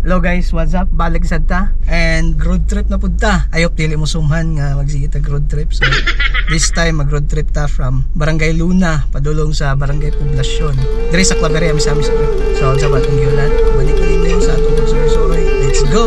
Hello guys, what's up? Balik sad ta and road trip na pud ta. I hope dili mo sumhan nga magsige tag road trip. So this time mag road trip ta from Barangay Luna padulong sa Barangay Poblacion. Diri sa Claveria, Misamis. So unsa ba atong gihulat? Balik ko ninyo sa atong pagsuroy-suroy. Let's go!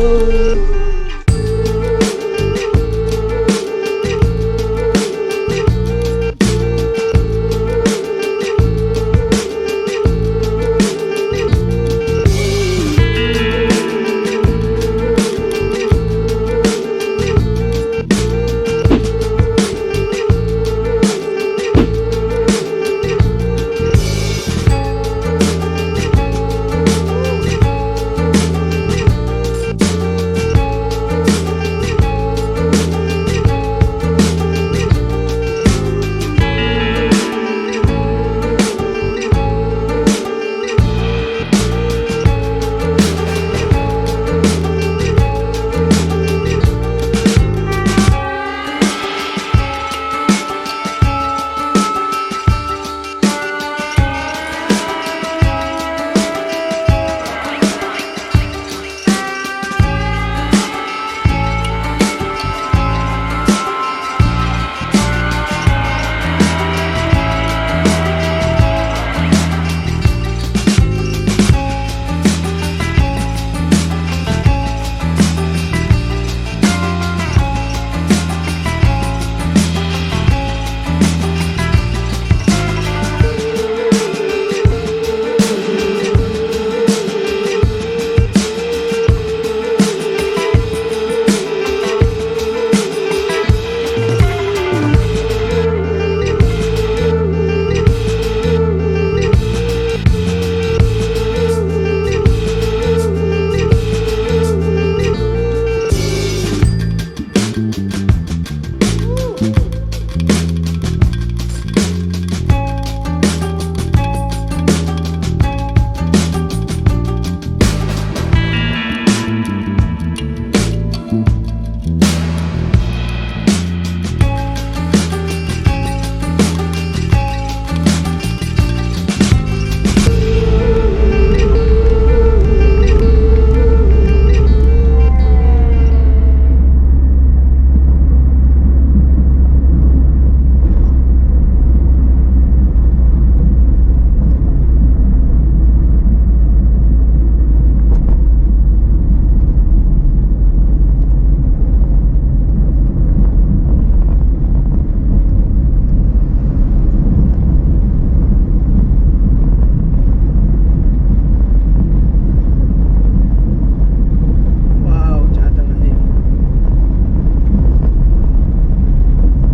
Wow, tsada na yun.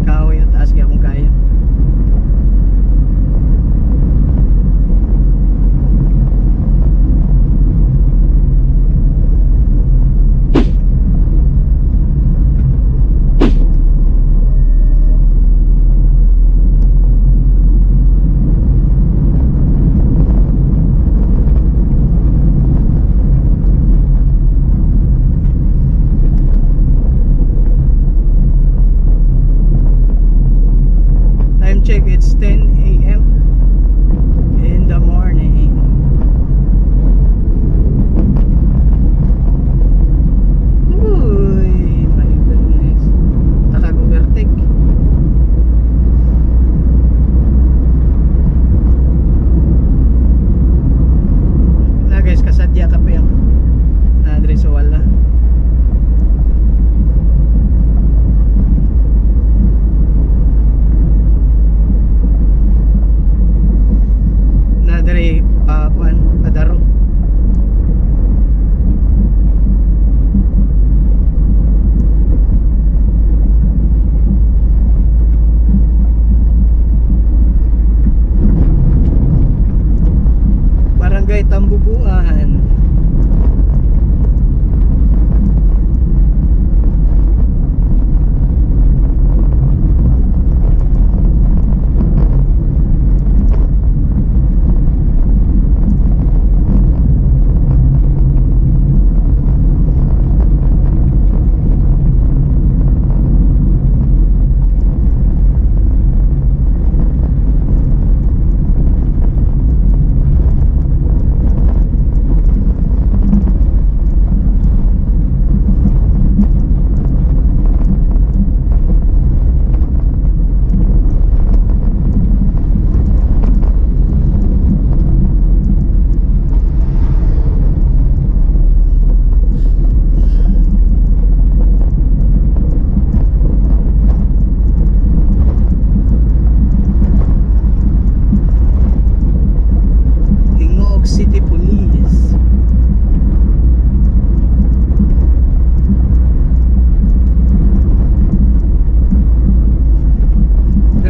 Kahoy at taas kaya kung kaya. Time check, it's 10 a.m. in the morning. Uy, my goodness. Nakag-overtake. Na guys, kasadya ka pa yan. Na diri sa wala. Na diri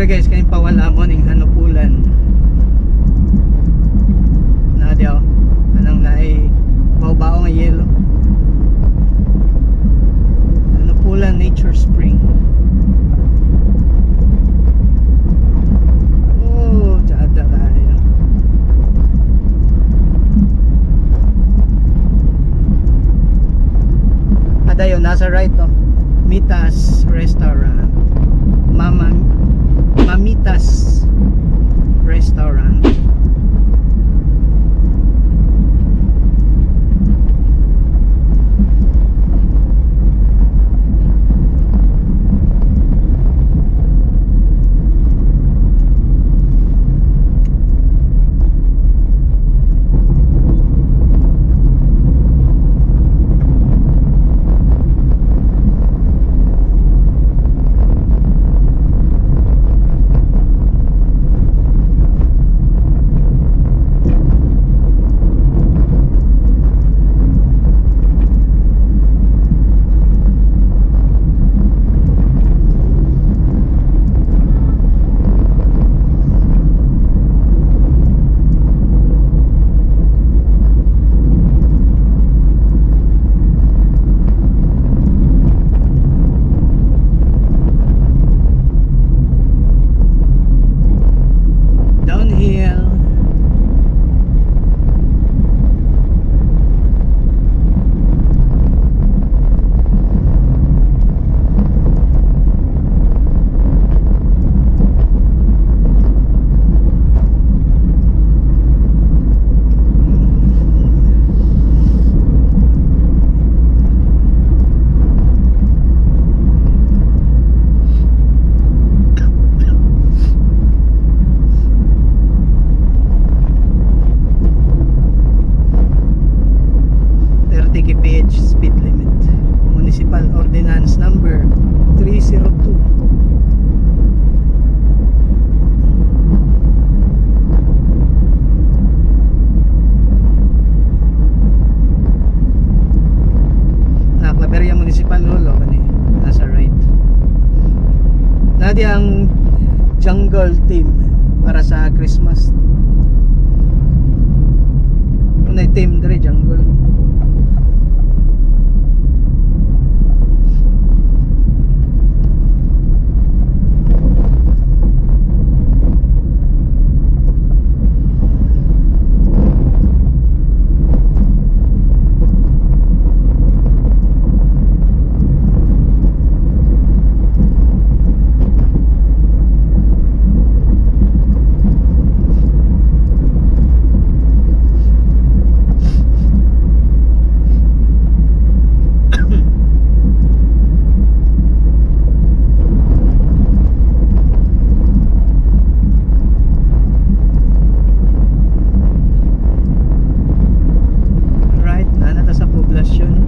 Guys, kaning pawala mo ning Hanupulan. Na diaw. Anang naay bao-bao nga yellow. Hanupulan Nature Spring. Oh, tsada kayo. Adayo, nasa right oh. Mitas Restaurant. Mama Mamitas Restaurant. Downhill. 30 kph speed limit. Municipal Ordinance number 302. Na Claveria Municipal Hall o kani nasa right. Nadi ang jungle theme para sa Christmas. Ano theme diri, jungle. Right, na nata sa Poblacion.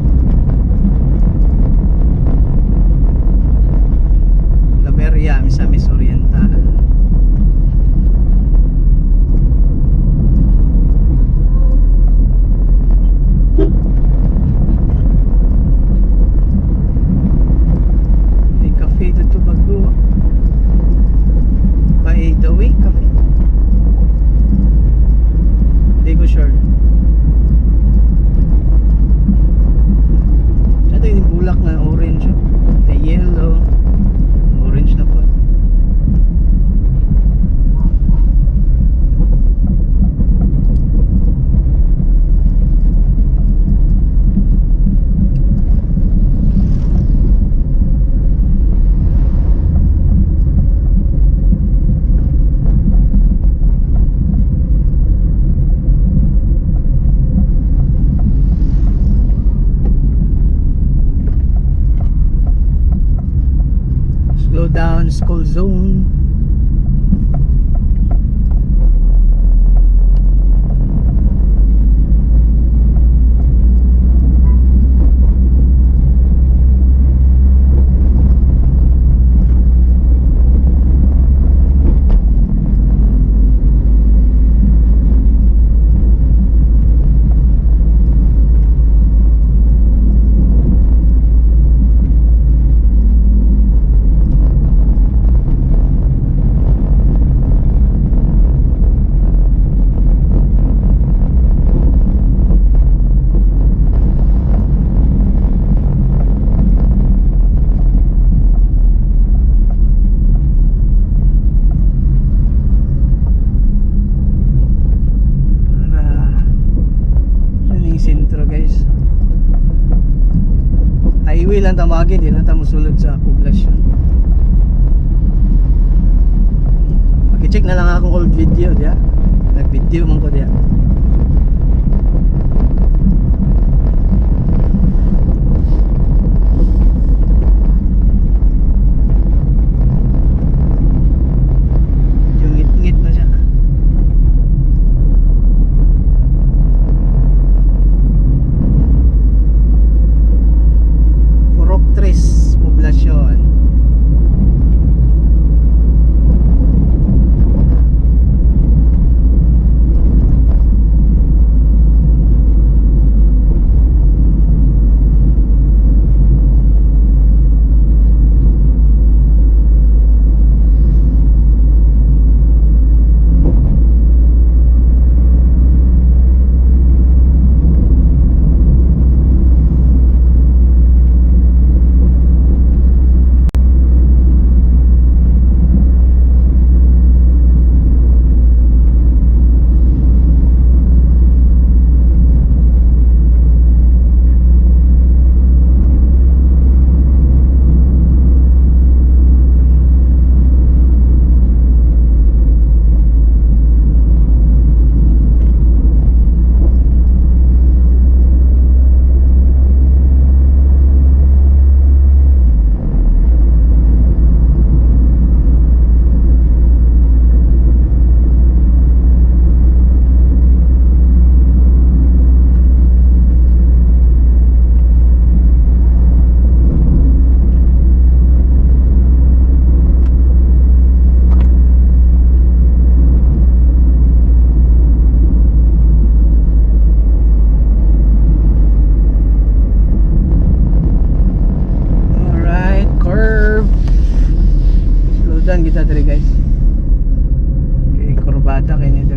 Claveria, Misamis Oriental. May cafe dito bago. By the way, cafe. Hindi ko sure. Ito yung bulak na orange, oh. The yellow. Orange na po. Slow down, school zone. ta moagi, di lang ta mosulod sa Poblacion. Paki-check na lang akong old video diya. Nag-video man ko diya. Yung ngit-ngit na siya. Purok Tres, Poblacion. Alright, curve. Slow down kita diri, guys. Okay, kurbada kay ni.